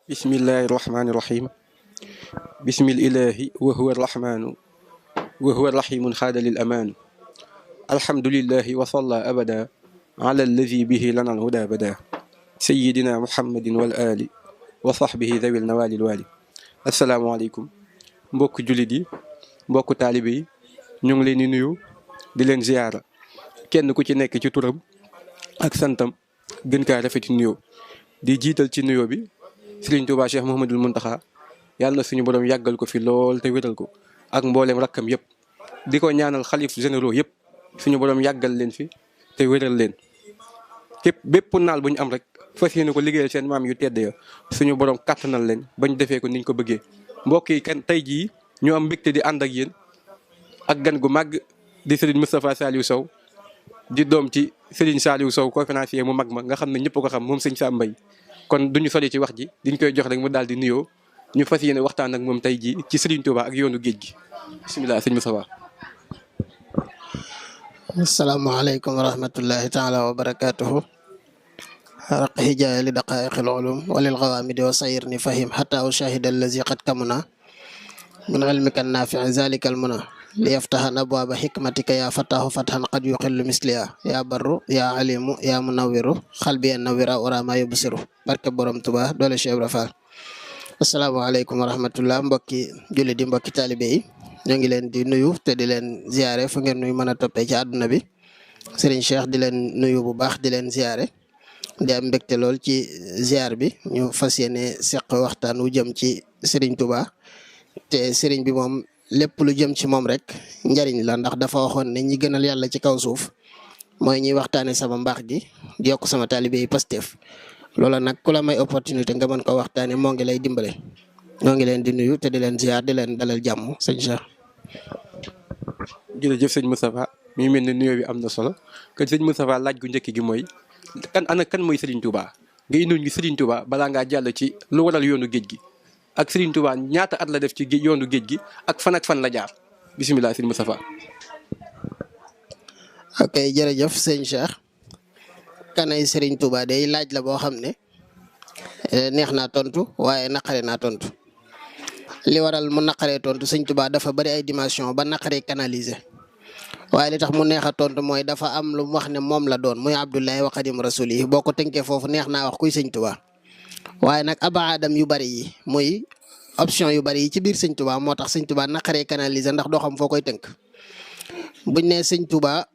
bismillahi rahmaani rahim bismil ilaahi wa huwa rahmaanu wa huwa rahimun xaadalil amaanu alhamdulillahi wa salla abada ala allazi bihi lana alhuda bada sayidina muhammadin wal ali wa sahbihi zawil nawalil wali asalaamaaleykum mbokk jullit yi mbokk taalibe yi ñu ngi leen di nuyu di leen ziyaara kenn ku ci nekk ci turam ak santam gën kaa rafeti nuyoo di jiital ci nuyoo bi Sëriñ Tuubaa Cheikh Mouhamadul Muntaxa yàlla na suñu borom yàggal ko fi lool te wéral ko ak mboolem rakkam yëpp di ko ñaanal xalif généraux yëpp suñu borom yàggal leen fi te wéral leen bépp naal bu ñu am rek fas yéene ko liggéeyal seen maam yu tedd ya suñu borom kàttanal leen bañ defee ko niñ ko bëggee mbokk yi kan tey jii ñu am mbégte di ànd ak yéen ak gan gu màgg di Serigne Moustapha Saliou Sow di doom ci Serigne Saliou Sow conférencier mu mag ma nga xam ne ñëpp ko xam moom sëñ Sam Mbaye kon duñu sori ci wax ji diñ koy jox rek mu daal di nuyoo ñu fas yéene waxtaan ak moom tey jii ci Serigne Touba ak yoonu géej gi bisimilah sëñ Moustapha. asalaamaaleykum wa rahmatullahi taala wa barakaatuhu. raq hijaaya li daqaayiqil ulum walil gawaamidi wa sayirni fahim xata ushahida allazi qad kamuna min ilmika naafici zalika almuna li yaftahan abwaaba xikmatika yaa fatahu fathan qad yuqillu misliya yaa barru yaa alimu yaa munawiru xalbi nawira warama yubsiru barke borom Tuba doole Cheikh Ibra Fall. asalaamaaleykum wa rahmatullah mbokki julli di mbokki taalibe yi ñoo ngi leen di nuyu te di leen ziare fu ngeen nuy mën a toppee ci àdduna bi Serigne Cheikh di leen nuyu bu baax di leen ziare di am mbégte lool ci ziar bi ñu fas yéene seq waxtaan wu jëm ci Serigne Touba te Serigne bi moom lépp lu jëm ci moom rek njariñ la ndax dafa waxoon ne ñi gënal yàlla ci kaw suuf mooy ñuy waxtaane sama mbaax gi di yokk sama taalibe yi Pastef loola nag ku la may opportunité nga mën ko waxtaane moo ngi lay dimbale ñoo ngi leen di nuyu te di leen ziar di leen dalal jàmm sëñ Cheikh. jërëjëf sëñ Moustapha mi mel ne nuyoo bi am na solo kon sëñ Moustapha laaj gu njëkk gi mooy kan mooy Serigne Touba nga indil ñu Serigne Touba balaa ngaa jàll ci lu waral yoonu géej gi ak Serigne Touba ñaata at la def ci yoonu géej gi ak fan la jaar bisimilah sëñ Moustapha. ok jërëjëf sëñ Cheikh kanay Serigne Touba day laaj la boo xam ne neex naa tontu waaye naqare naa tontu li waral mu naqaree tontu sëñ Touba dafa bari ay dimension ba naqaree canaliser waaye li tax mu neex a tontu mooy dafa am lu mu wax ne moom la doon muy Abdullahi wa Xadim Rasuli boo ko tënkee foofu neex naa wax kuy sëñ Touba waaye nag abaadam yu bari yi muy option yu bari yi ci biir sëñ Touba moo tax sëñ Touba naqaree canaliser ndax doo xam foo koy tënk buñ ne sëñ Touba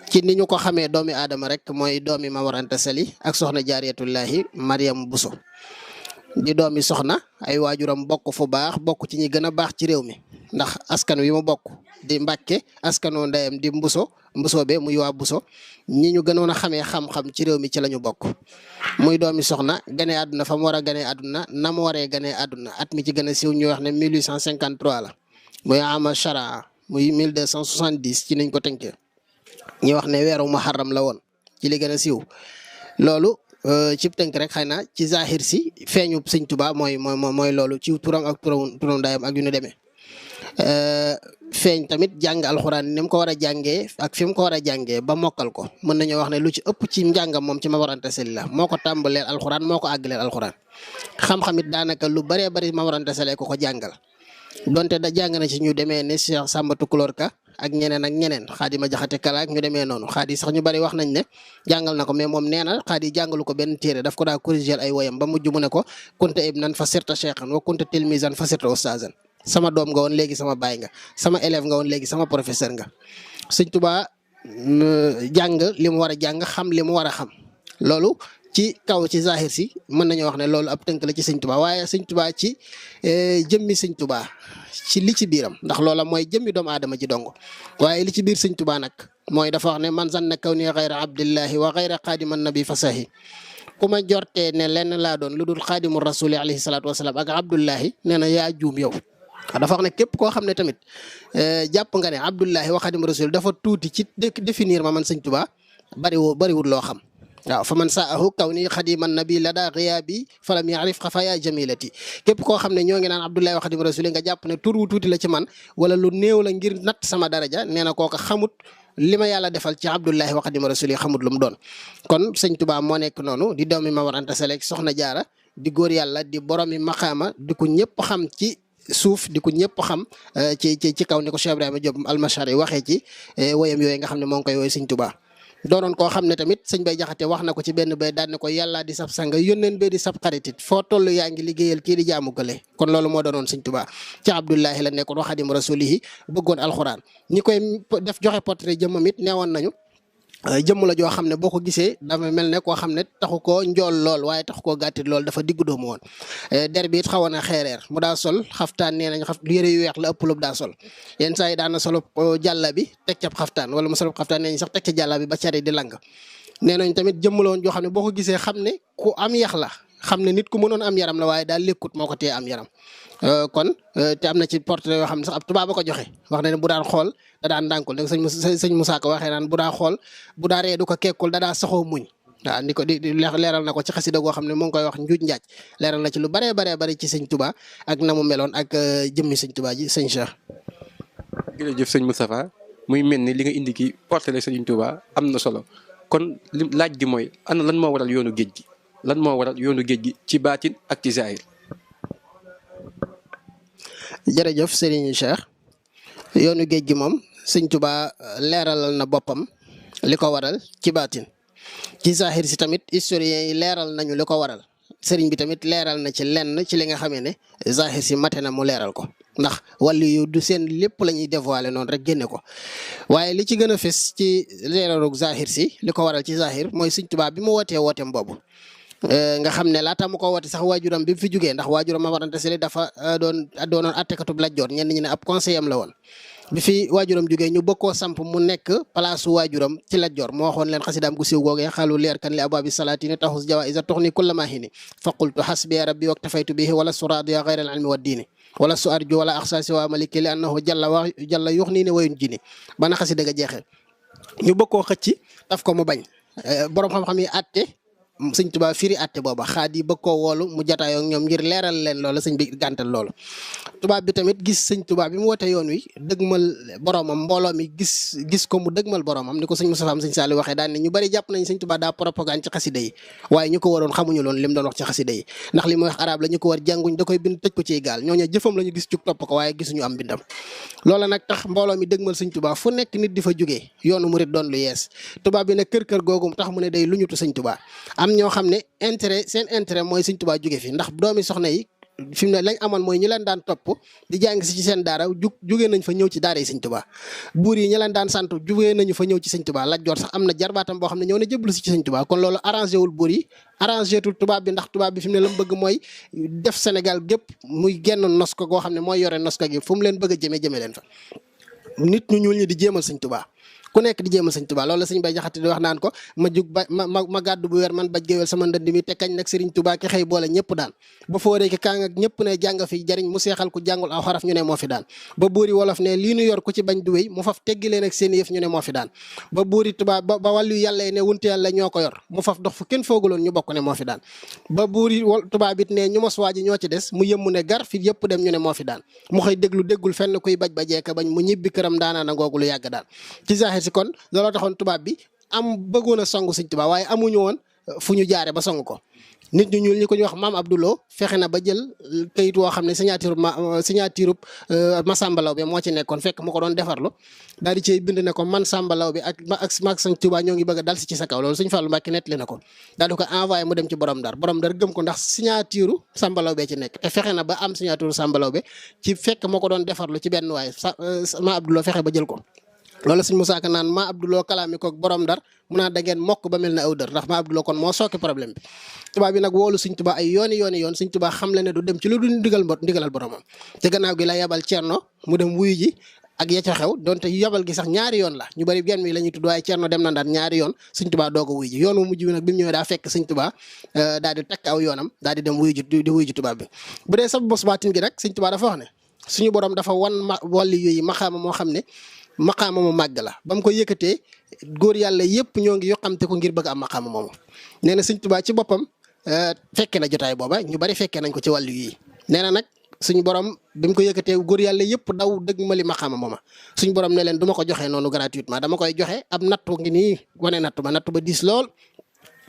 ci ni ñu ko xamee doomi aadama rek mooy doomi Maam Mor Anta Sali ak soxna Jaariyatullahi Mariam Bousso di doomi soxna ay waajuram bokk fu baax bokk ci ñi gën a baax ci réew mi ndax askan wi mu bokk di Mbàkke askanu ndeyam di Mbuso be muy waa Buso ñi ñu gënoon a xamee xam-xam ci réew mi ci la ñu bokk muy doomi soxna gane àdduna fa mu war a ganee àdduna na mu waree ganee àdduna at mi ci gën a siiw ñuy wax ne 1853 la muy ama charaa muy 1270 ci niñ ko tënkee ñuy wax ne weeru muharram la woon ci li gën a siiw loolu cib tënk rek xëy na ci zahir si feeñu sëñ Touba mooy loolu ci turam ak turam ndayam ak yu ñu demee feeñ tamit jàng alxuraan ni mu ko war a jàngee ak fi mu ko war a jàngee ba mokkal ko mën nañoo wax ne lu ci ëpp ci njàngam moom ci Maam Mor Anta Sali la moo ko tàmbaleel alxuraan moo ko àggaleel alxuraan xam-xam it daanaka lu bëree bëri Maam Mor Anta Sali ko jàngal donte da jàng na ci ñu demee ne Cheikh Samba Tukulóor Ka ak ñeneen Xaadima Jaxate Kala ak ñu demee noonu xaadi sax ñu bari wax nañ ne jàngal na ko mais moom nee na xaadi jàngalu ko benn téere daf ko daa corriger ay woyam ba mujj mu ne ko kunta ibnan fa sirta cheikhan wa kunta tilmisan fa sirta ustazan sama doom nga woon léegi sama baay nga sama élève nga woon léegi sama professeur nga sëñ Touba jàng li mu war a jàng xam li mu war a xam loolu ci kaw ci zahir si mën nañoo wax ne loolu ab tënk la ci sëñ Touba waaye sëñ Touba ci jëmmi sëñ Touba ci li ci biiram ndax loola mooy jëmmi doomu aadama ji dong waaye li ci biir sëñ Touba nag mooy dafa wax ne man zanna kaw ni xayra abdillahi wa xayra xaadiman nabi fasahi ku ma jortee ne lenn laa doon lu dul xaadimu rasuli alayhi salaatu wasalaam ak abdullahi nee na yaa juum yow dafa wax ne képp koo xam ne tamit jàpp nga ne abdullahi wa xaadimu rasul dafa tuuti ci définir ma man sëñ Touba bariwul loo xam waaw fa man saahu kaw ni xadiman nabi la daa xiyabi falam yarif xafaya jamilati képp koo xam ne ñoo ngi naan abdullahi wa xadim rasuli nga jàpp ne tur wu tuuti la ci man wala lu néew la ngir natt sama daraja nee na kooka xamut li ma yàlla defal ci abdullahi wa xadim rasuli xamut lu mu doon kon sëñ Touba moo nekk noonu di doomi Maam Mor Anta Sali soxna Jaara di góor yàlla di boromi maqaama di ko ñëpp xam ci suuf di ko ñëpp xam ci kaw ni ko Cheikh Ibrahima Diop Almashari waxee ci woyam yooyu nga xam ne moo ngi koy woy Sëñ Tuubaa doonoon koo xam ne tamit sëñ Bay Jaxate wax na ko ci benn bay daan ne ko yàllaa di sab sanga yónneen bee di sab xaritit foo toll yaa ngi liggéeyal kii di jaamu gële kon loolu moo doonoon Sëñ Tuubaa ci Abdullahi la nekkoon wa xadim rasulihi bëggoon alxuraan ñi koy def joxe portrait jëmmam it neewoon nañu jëmm la joo xam ne boo ko gisee dafa mel ne koo xam ne taxu koo njool lool waaye taxu koo gàttit lool dafa diggu doomu woon der bi it xawoon na xeereer mu daa sol xaftaan nee nañ yére yu weex la ëpp lu daa sol yenn saa yi daana solo jàlla bi teg ca xaftaan wala mu solo xaftaan nee nañ sax teg ca jàlla bi ba cari di lang nee nañ tamit jëmm la woon joo xam ne boo ko gisee xam ne ku am yax la xam ne nit ku mënoon am yaram la waaye daal lekkut moo ko tee am yaram kon te am na ci portrait yoo xam ne sax ab tubaab ba ko joxe wax na ne bu daan xool da daan ndànkul da sëñ Moussa ko waxee naan bu daa xool bu daa ree du ko kekkul da daa saxoo muñ waaw ni ko di leeral na ko ci xasida goo xam ne mu ngi koy wax njuuj njaaj leeral na ci lu baree bari ci sëñ Touba ak na mu meloon ak jëmmi sëñ Touba ji sëñ Cheikh. jërëjëf sëñ Moustapha muy mel ni li nga indi ki portrait sëñ Touba am na solo kon laaj gi mooy ana lan moo waral yoonu géej gi lan moo waral yoonu géej gi ci baatin ak ci zaahir. jërëjëf Serigne Cheikh yoonu géej gi moom sëñ Touba leeralal na boppam li ko waral ci baatin ci zahir si tamit historiens yi leeral nañu li ko waral sëriñ bi tamit leeral na ci lenn ci li nga xamee ne zahir si mate na mu leeral ko ndax wàllu yu du seen lépp la ñuy dévoiler noonu rek génne ko waaye li ci gën a fës ci leeralug zahir si li ko waral ci zahir mooy sëñ Touba bi mu wootee wooteem boobu. nga xam ne laata mu ko woote sax waajuram bi mu fi jugee ndax waajuram Maam Mor Anta Sali dafa doonoon attekatub Lat Joor ñenn ñi ne ab conseiller am la woon bi fi waajuram jugee ñu bëgg koo samp mu nekk place waajuram ci Lat Joor moo waxoon leen xasidaam gu siiw googee xalu leer kan li abwaabi salaatini taxus jawaïsa tuxni kulla mahini faqultu hasbiya rabbi waktafaytu bihi wala suradiya gayra al ilmi wa diini wala su arju wala axsaasi wa maliki li annahu jalla yux nii ne wayun jini bana xasida ga jeexee ñu bëgg koo xëcc daf ko mu bañ borom xam-xam yi àtte sëñ Tuubaa firi àtte booba xaat yi bëgg koo woolu mu jataayoo ak ñoom ngir leeral leen loolu sëñ bi gàntal loolu tubaab bi tamit gis sëñ Tuubaa bi mu wootee yoon wi dëgmal boromam mbooloo mi gis ko mu dëgmal boromam ni ko sëñ Moustapha sëñ Saliou waxee daan ne ñu bari jàpp nañ sëñ Tuubaa daa propagande ci xasida yi waaye ñu ko waroon xamuñu loon lim doon wax ci xasida yi ndax li muy wax arab la ñu ko war jànguñ da koy bind tëj ko ciy gaal ñooñu jëfam la ñu gis cug topp ko waaye gisuñu am bindam loola nag tax mbooloo mi dëgmal sëñ Tuubaa fu nekk nit di fa jógee yoonu murit doon lu yees tubaab bi nag kër googu tax mu ne day luñutu sëñ Tuubaa am ñoo xam ne seen intérêt mooy sëñ Tuubaa jóge fi ndax doomi soxna yi fi mu ne lañ amoon mooy ñi leen daan topp di jàng si ci seen daara jugee nañ fa ñëw ci daara yi sëñ Tuubaa buur yi ñi leen daan sant jugee nañu fa ñëw ci sëñ Tuubaa Lat Joor sax am na jarbaatam boo xam ne ñëw na jëblu si ci sëñ Tuubaa kon loolu arrangé wul buur yi arrangé tul tubaab bi ndax tubaab bi fi mu ne la mu bëgg mooy def Sénégal gépp muy genn nos ko goo xam ne mooy yore nos ko gi fu mu leen bëgg a jëme leen fa nit ñu ñuul ñi di jéemal sëñ Tuubaa ku nekk di jéemal sëñ Tuubaa loolu la sëñ Bay Jaxate di wax naan ko ma jug ba ma gàddu bu weer man baj géwél sama ndënd mi te kañ nag Sëriñ Tuubaa ki xëy boole ñëpp daan ba fooree ki kaa nga ñëpp ne jàng fi jariñ mu seexal ku jàngul aw xaraf ñu ne moo fi daan ba buuri wolof ne lii nu yor ku ci bañ du wéy mu faf teggi leen ak seen yëf ñu ne moo fi daan ba buuri tubaab ba wàllu yàlla ne wunte yàlla ñoo ko yor mu faf dox fu kenn fooguloon ñu bokk ne moo fi daan ba buuri tubaab it ne ñu mos waa ji ñoo ci des mu yëmmu ne gar fi yëpp dem ñu ne moo fi daan mu xëy déggul fenn kuy baj ba jeeka bañ mu ñibbi këram daanaana ngoogu lu yàgg daan ci zahir si kon looloo taxoon tubaab bi am bëggoon a songu sëñ Tuubaa waaye amuñu woon fu ñu jaare ba song ko nit ñu ñuul ñi ko ñu wax maam Abdoulou fexe na ba jël kayit woo xam ne signature Masamba Law bi moo ci nekkoon fekk mu ko doon defarlu daal di cey bind ne ko man Samba Law bi ak maag sëñ Tuubaa ñoo ngi bëgg a dal si ci sa kaw loolu sëñ Fallu Mbàkke nettali na ko daal di ko envoyé mu dem ci borom Ndar gëm ko ndax signature Samba Law bee ci nekk te fexe na ba am signature Samba Law bi ci fekk moo ko doon defarlu ci benn waaye maam Abdoulou fexe ba jël ko loolu sëñ Musaa Ka naan maa Abdoulou kalaami ko borom Ndar mu naa da ngeen mokk ba mel na aw dër ndax maa Abdoulou kon moo sooke problème bi tubaab bi nag woolu sëñ Tuubaa ay yooni sëñ Tuubaa xam le ne du dem ci lu dul ndigalal boromam te gannaaw gi la yabal Cerno mu dem wuyu ji ak ya ca xew donte yabal gi sax ñaari yoon la ñu bari genn mi la ñuy tudd waaye Cerno dem na Ndar ñaari yoon sëñ Tuubaa doog a wuyu ji yoon wu mujj bi nag bi mu ñëwee daa fekk sëñ Tuubaa daal di takk aw yoonam daal di dem wuyu ji tubaab bi bu dee sa bos baatin gi nag sëñ Tuubaa dafa wax ne suñu borom dafa wan wàlli yooyu maxaama moo xam ne maqaama mu màgg la ba mu ko yëkkatee góor yàlla yëpp ñoo ngi yoxamte ko ngir bëgg am maqaama moomu nee na sëñ Tuubaa ci boppam fekke na jotaay booba ñu bari fekkee nañ ko ci wàllu yi nee na nag suñu borom bi mu ko yëkkatee góor yàlla yëpp daw dëgg mali maqaama mooma suñu borom ne leen du ma ko joxee noonu gratuitement dama koy joxe ab nattu ngi nii wane nattu ba diis lool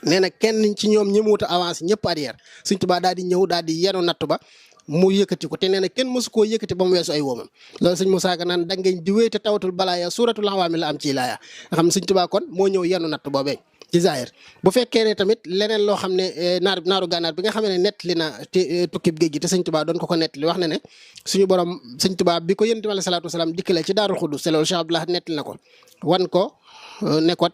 nee na kenn ci ñoom ñëmuwut a avancé ñëpp arrière sëñ Tuubaa daal di ñëw daal di yenu natt ba mu yëkkati ko te nee na kenn mësu koo yëkkati ba mu weesu ay woomam loolu sëñ Moussa Ka naan dangeñ di wéy te tawatul balaaya suuratul xawaami la am ci laaya nga xam ne sëñ Tuubaa kon moo ñëw yenu natt boobee ci zahir bu fekkee ne tamit leneen loo xam ne naaru gànnaar bi nga xam ne nettali na tukkib géej gi te sëñ Tuubaa doon ko nettali wax na ne suñu borom sëñ Tuubaa bi ko yonent bi alayhi salaatu wasalaam dikkale ci Daarul Xuddus te loolu Cheikh Abdoulaye nettali na ko wan ko ne ko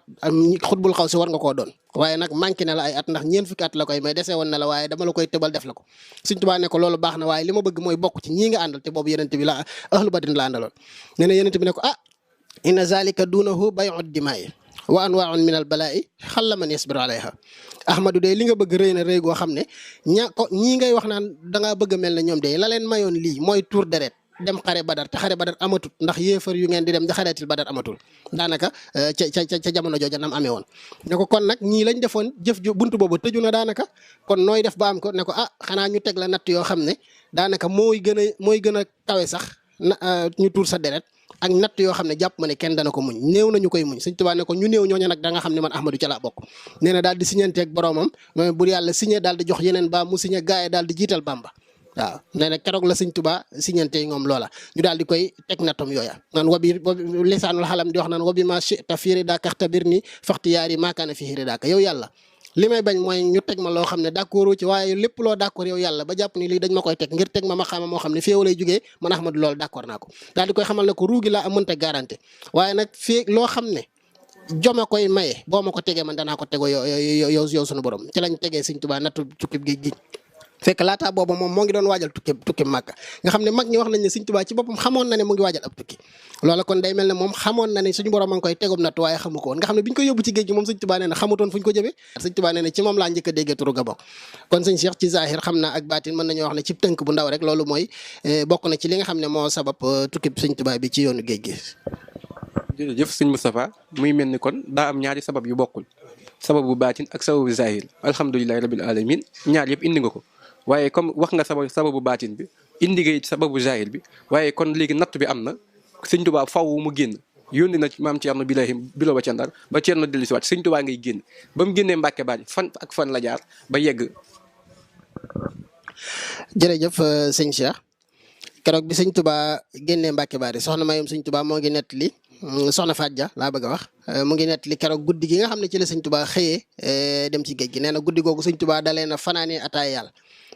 xutbul xaw si war nga koo doon waaye nag manqué na la ay at ndax ñeent fukki at la koy may dese woon na la waaye dama la koy tëbal def la ko sëñ Tuubaa ne ko loolu baax na waaye li ma bëgg mooy bokk ci ñii nga àndal te boobu yonent bi la ahlu badrin la àndaloon nee na yonent bi ne ko inna zalika duunahu bay'u dimaa'i wa anwaa'un min al balaa'i xalla man yasbiru alayha ahmadu de li nga bëgg rëy na rëy goo xam ne ñii ngay wax naan dangaa bëgg a mel ne ñoom de la leen mayoon lii mooy tuur deret dem xare badar te xare badar amatul ndax yéefar yu ngeen di dem di xareetil badar amatul daanaka ca jamono jooja nam amee woon ne ko kon nag ñii lañ defoon jëf ju buntu boobu tëju na daanaka kon nooy def ba am ko ne ko xanaa ñu teg la natt yoo xam ne daanaka mooy gën a kawe sax ñu tuur sa deret ak natt yoo xam ne jàpp ma ne kenn dana ko muñ néew nañu koy muñ sëñ Tuubaa ne ko ñu néew ñooñu nag da nga xam ne man Ahmadou ca laa bokk nee na daal di siñanteeg boromam bu yàlla signé daal di jox yeneen ba mu signé gaaye daal di jiital Bamba waaw nee na keroog la sëñ Tuubaa siñante yi moom loola ñu daal di koy teg nattam yooya naan wabi lisaanul xalam di wax naan wabi ma chita fiiri daaka xtabir ni faxtiyaari maakaana fiiri daaka yow yàlla li may bañ mooy ñu teg ma loo xam ne d'accord ci waaye lépp loo d'accord yow yàlla ba jàpp ni lii dañ ma koy teg ngir teg ma xama moo xam ne féew lay jógee man Ahmadou loolu d'accord naa ko daal di koy xamal ne ko ruugi laa mënta garanté waaye nag fii loo xam ne joma koy maye boo ma ko tegee man danaa ko tego yow sunu borom ci lañ tegee sëñ Tuubaa nattu tukkib géej gi fekk laataa booba moom moo ngi doon waajal tukki Màkka nga xam ne mag ñi wax nañ ne sëñ Tuubaa ci boppam xamoon na ne mu ngi waajal ab tukki loola kon day mel ne moom xamoon na ne suñu borom a ngi koy tegum natt waaye xamu ko woon nga xam ne bi ñu koy yóbbu ci géej gi moom sëñ Tuubaa nee na xamutoon fu ñu ko jëmee sëñ Tuubaa nee na ci moom laa njëkk a déggee turu Gabon kon sëñ Cheikh ci zahir xam naa ak baatin mën nañoo wax ne ci tënk bu ndaw rek loolu mooy bokk na ci li nga xam ne moo sabab tukki sëñ Tuubaa bi ci yoonu géej gi. jërëjëf sëñ Moustapha muy mel ni kon daa am ñaari sabab yu bokkul sababu baatin ak sababu zahir alhamdulilahi rabil alamin ñaar yëpp indi nga ko waaye comme wax nga sababu baatin bi indi nga sababu zahir bi waaye kon léegi natt bi am na sëñ Tuubaa faw mu génn yónni na maam Thierno Birahim Bilo ba ca Ndar ba Thierno dellu si waat sëñ Tuubaa ngay génn ba mu génnee Mbàkke Baari fan ak fan la jaar ba yegg. jërëjëf sëñ Cheikh keroog bi sëñ Tuubaa génnee Mbàkke Baari soxna Mayum sëñ Tuubaa moo ngi nettali soxna Fadja laa bëgg a wax mu ngi nettali keroog guddi gi nga xam ne ci la sëñ Tuubaa xëyee dem ci géej gi nee na guddi googu sëñ Tuubaa dalee na fanaanee ataaya yàlla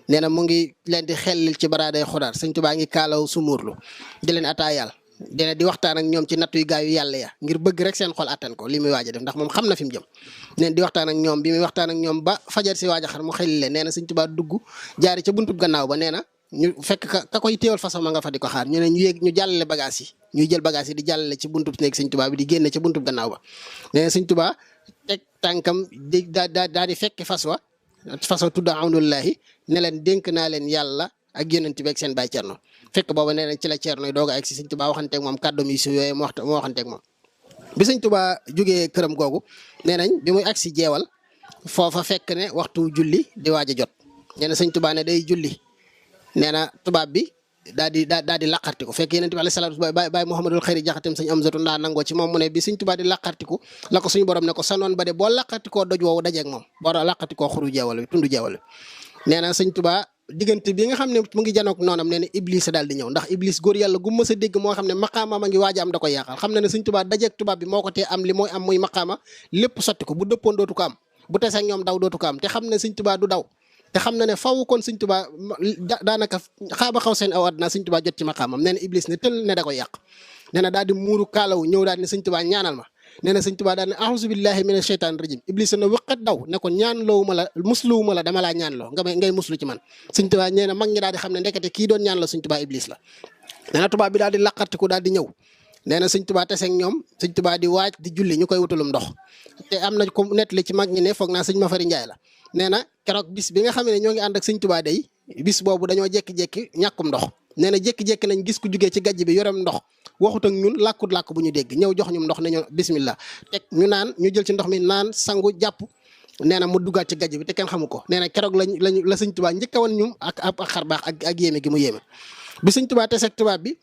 nee na mu ngi leen di xellil ci baraaday xudaar sëñ Tuubaa ngi kaalaw sumuurlu di leen ataaya yàlla dina di waxtaan ak ñoom ci nattu yu gaaw yu yàlla ya ngir bëgg rek seen xol attan ko li muy waaj a def ndax moom xam na fi mu jëm neen di waxtaan ak ñoom bi muy waxtaan ak ñoom ba fajar si waaj a xar mu xellil leen nee na sëñ Tuubaa dugg jaari ca buntub gannaaw ba nee na ñu fekk ka koy téewal façon ma nga fa di ko xaar ñu ne ñu yéeg ñu jàllale bagage yi ñuy jël bagage yi di jàllale ci buntub néeg sëñ Tuubaa bi di génne ca buntub gannaaw ba nee na sëñ Tuubaa teg tànkam di daa di fekk fas wa tudd Awnullahi ne leen dénk naa leen yàlla ak yonent bi ak seen baay Cerno fekk booba nee na ci la Cerno yi doog a egg si sëñ Tuubaa waxanteeg moom kàddu mi si yooyu moo waxanteeg moom bi sëñ Tuubaa jógee këram googu nee nañ bi muy agsi jeewal foofa fekk ne waxtu julli di waaj a jot nee na sëñ Tuubaa ne day julli nee na tubaab bi daal di laqartiku fekk yonent bi alayhi salaatu baay Muhammadul Xayri jaxatem sëñ Amsatu ndaa nangoo ci moom mu ne bi sëñ Tuubaa di laqartiku la ko suñu borom ne ko sa noon ba de boo laqartikoo doj woowu dajeeg moom boo laqartikoo xuru jeewal bi tundu jeewal bi nee na sëñ Tuubaa diggante bi nga xam ne mu ngi janook noonam nee na Iblis daal di ñëw ndax Iblis góor yàlla gu mës a dégg moo xam ne maqaama ma ngi waaj a am da koy yàqal xam na ne sëñ Tuubaa dajeeg tubaab bi moo ko tee am li mooy am muy maqaama lépp sotti ko bu dëppoon dootu ko am bu teseeg ñoom daw dootu ko am te xam ne sëñ Tuubaa du daw te xam na ne faw kon sëñ Tuubaa daanaka xaaba xaw seen aw àddina sëñ Tuubaa jot ci maqaamam nee na Iblis ne tël ne da koy yàq nee na daal di muuru kaalawu ñëw daal ne sëñ Tuubaa ñaanal ma nee na sëñ Tuubaa daal ne a'uuzu billahi mina sheytaani rajim Iblis na wëqat daw ne ko ñaan loowu ma la musluwu ma la dama laa ñaan loo ngay muslu ci man sëñ Tuubaa nee na mag ñi daal di xam ne ndekete kii doon ñaan la sëñ Tuubaa Iblis la nee na tubaab bi daal di laqartiku daal di ñëw nee na sëñ Tuubaa teseeg ñoom sëñ Tuubaa di waaj di julli ñu koy wutalum ndox te am na ko nettali ci mag ñi ne foog naa sëñ Mafari Njaay la nee na keroog bis bi nga xam ne ñoo ngi ànd ak sëñ Tuubaa day bis boobu dañoo jékki-jékki ñàkkum ndox nee na jékki-jékki nañ gis ku jugee ci gajj bi yorem ndox waxut ak ñun làkkut làkk bu ñu dégg ñëw jox ñu ndox ne ñu bismillah teg ñu naan ñu jël ci ndox mi naan sangu jàpp nee na mu duggaat ci gajj bi te kenn xamu ko nee na keroog la sëñ Tuubaa njëkk a wan ñu ak xar baax ak yéeme gi mu yéeme bi sëñ Tuubaa teseeg tubaab bi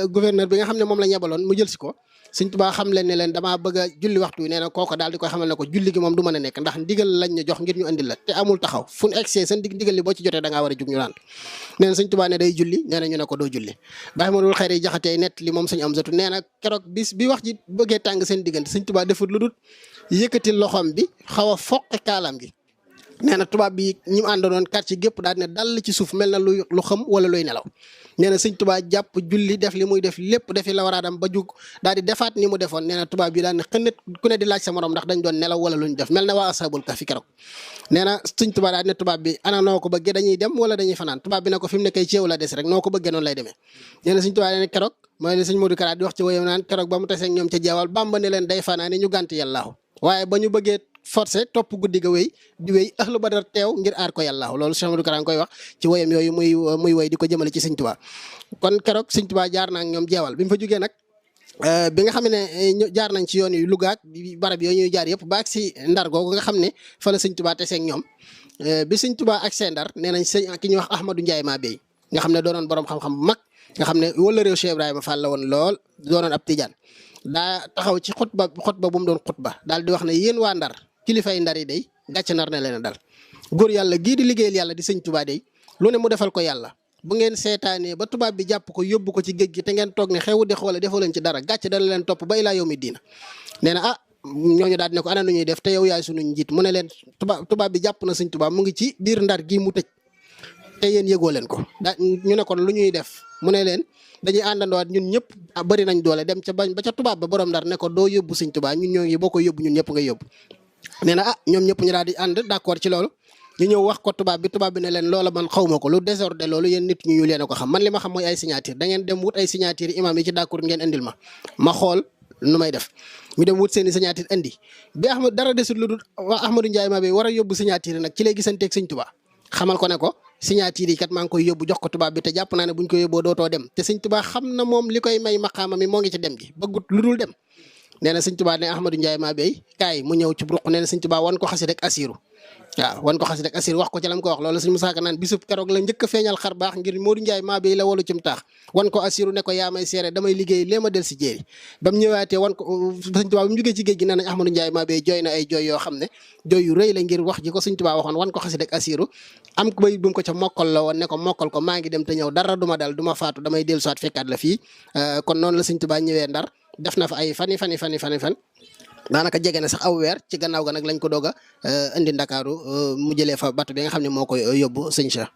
gouverneur bi nga xam ne moom la ñebaloon mu jël si ko Sëñ Tuubaa xam leen ne leen damaa bëgg a julli waxtu wi nee na kooko daal di koy xamal ne ko julli gi moom du mën a nekk ndax ndigal lañ ñu jox ngir ñu andil la te amul taxaw fu ñu egsee seen ndigal li boo ci jotee da ngaa war a jug ñu naan nee na Sëñ Tuubaa ne day julli nee na ñu ne ko doo julli baax ma dul xëy yi jaxatee nett li moom Sëñ Amsatu nee na keroog bis bi wax ji bëggee tàng seen diggante Sëñ Tuubaa defut lu dul yëkkati loxoom bi xaw a foqe kaalam gi nee na tubaab bi ñi mu àndanoon quartier gépp daal ne dal ci suuf mel na lu xam wala luy nelaw nee na Sëñ Tuubaa jàpp julli def li muy def lépp defi la waraadam ba jug daal di defaat ni mu defoon nee na tubaab bi daal ne xënnet ku ne di laaj sa morom ndax dañ doon nelaw wala luñ def mel na waa ashabul kahfi keroog nee na Sëñ Tuubaa daal ne tubaab bi ana noo ko bëggee dañuy dem wala dañuy fanaan tubaab bi ne ko fi mu ne kay ci yow la des rek noo ko bëggee noonu lay demee nee na Sëñ Tuubaa ne keroog mooy ne Sëñ Modou Kara di wax ci woyam naan keroog ba mu tasee ak ñoom ca jeewal Bàmba ne leen day fanaane ñu gànt yàllaahu waaye ba ñu bëggee forcé topp guddi ga wéy di wéy ahlu badar teew ngir aar ko yàlla loolu Cheikh Modou Kara nga koy wax ci woyam yooyu muy woy di ko jëmale ci Sëñ Tuubaa kon keroog Sëñ Tuubaa jaar na ak ñoom jeewal bi mu fa jógee nag bi nga xam ne jaar nañ ci yoon yu Louga ak barab yooyu ñuy jaar yëpp ba ak si Ndar googu nga xam ne fa la Sëñ Tuubaa tesee ak ñoom bi Sëñ Tuubaa ak see Ndar nee nañ sëñ ki ñuy wax Ahmadou Ndiaye Mabéye nga xam ne doonoon borom xam-xam bu mag nga xam ne wala réew Cheikh Ibrahima Fall la woon lool doonoon ab tijaan daa taxaw ci xutba bu mu doon xutba daal di wax ne yéen waa Ndar kilifay Ndar yi day gàcc nar na leen a dal góor yàlla gii di liggéeyal yàlla di Sëñ Tuubaa day lu ne mu defal ko yàlla bu ngeen seetaanee ba tubaab bi jàpp ko yóbbu ko ci géej gi te ngeen toog ne xewu di xoole defoo leen ci dara gàcc dana leen topp ba ilaa yawmi diina nee na ñooñu daal di ne ko ana nu ñuy def te yow yaay sunu njiit mu ne leen tubaab bi jàpp na Sëñ Tuubaa mu ngi ci biir Ndar gii mu tëj te yéen yëgoo leen ko ñu ne kon lu ñuy def mu ne leen dañuy àndandowaat ñun ñëpp bëri nañ doole dem ca bañ ba ca tubaab ba borom Ndar ne ko doo yóbbu Sëñ Tuubaa ñun ñoo ngi boo ko yóbbu ñun ñëpp nga yóbbu nee na ñoom ñëpp ñu daal di ànd d'accord ci loolu ñu ñëw wax ko tubaab bi ne leen loola man xawma ko lu désordre loolu yéen nit ñu leen a ko xam man li ma xam mooy ay signature da ngeen dem wut ay signature imam yi ci d'accord ngeen indil ma xool nu may def ñu dem wut seen i signature indi bi Ahmad dara desul lu dul waa Ahmadou Ndiaye Mabéye war a yóbbu signature nag ci lay gisanteeg Sëñ Tuubaa xamal ko ne ko signature yi kat maa ngi koy yóbbu jox ko tubaab bi te jàpp naa ne buñ ko yóbboo dootoo dem te Sëñ Tuubaa xam na moom li koy may maqaama mi moo ngi ci dem gi bëggut lu dul dem nee na Sëñ Tuubaa ne Ahmadou Ndiaye Mabéye kaay mu ñëw ci ruq nee na Sëñ Tuubaa wan ko xasi rek asiru waaw wan ko xasi rek asiru wax ko ci lam ko wax loolu Sëñ Musaa Ka naan bisub keroog la njëkk a feeñal xar baax ngir Modou Ndiaye Mabéye la walu cim taax wan ko asiru ne ko yaa may seere damay liggéey lee ma del si jéeri ba mu ñëwaatee wan ko Sëñ Tuubaa bi mu jógee ci géej gi nee nañ Ahmadou Ndiaye Mabéye jooy na ay jooy yoo xam ne jooy yu rëy la ngir wax ji ko Sëñ Tuubaa waxoon wan ko xasi rek asiru am ko bay bu mu ko ca mokkal la woon ne ko mokkal ko maa ngi dem te ñëw dara duma dal duma faatu damay dellu soit fekkaat la fii kon noonu la Sëñ Tuubaa ñëwee Ndar def na fa ay fan daanaka jege na sax aw weer ci gannaaw ga nag lañ ko doog a indi Ndakaaru mu jëlee fa bato bi nga xam ne moo koy yóbbu sëñ Cheikh.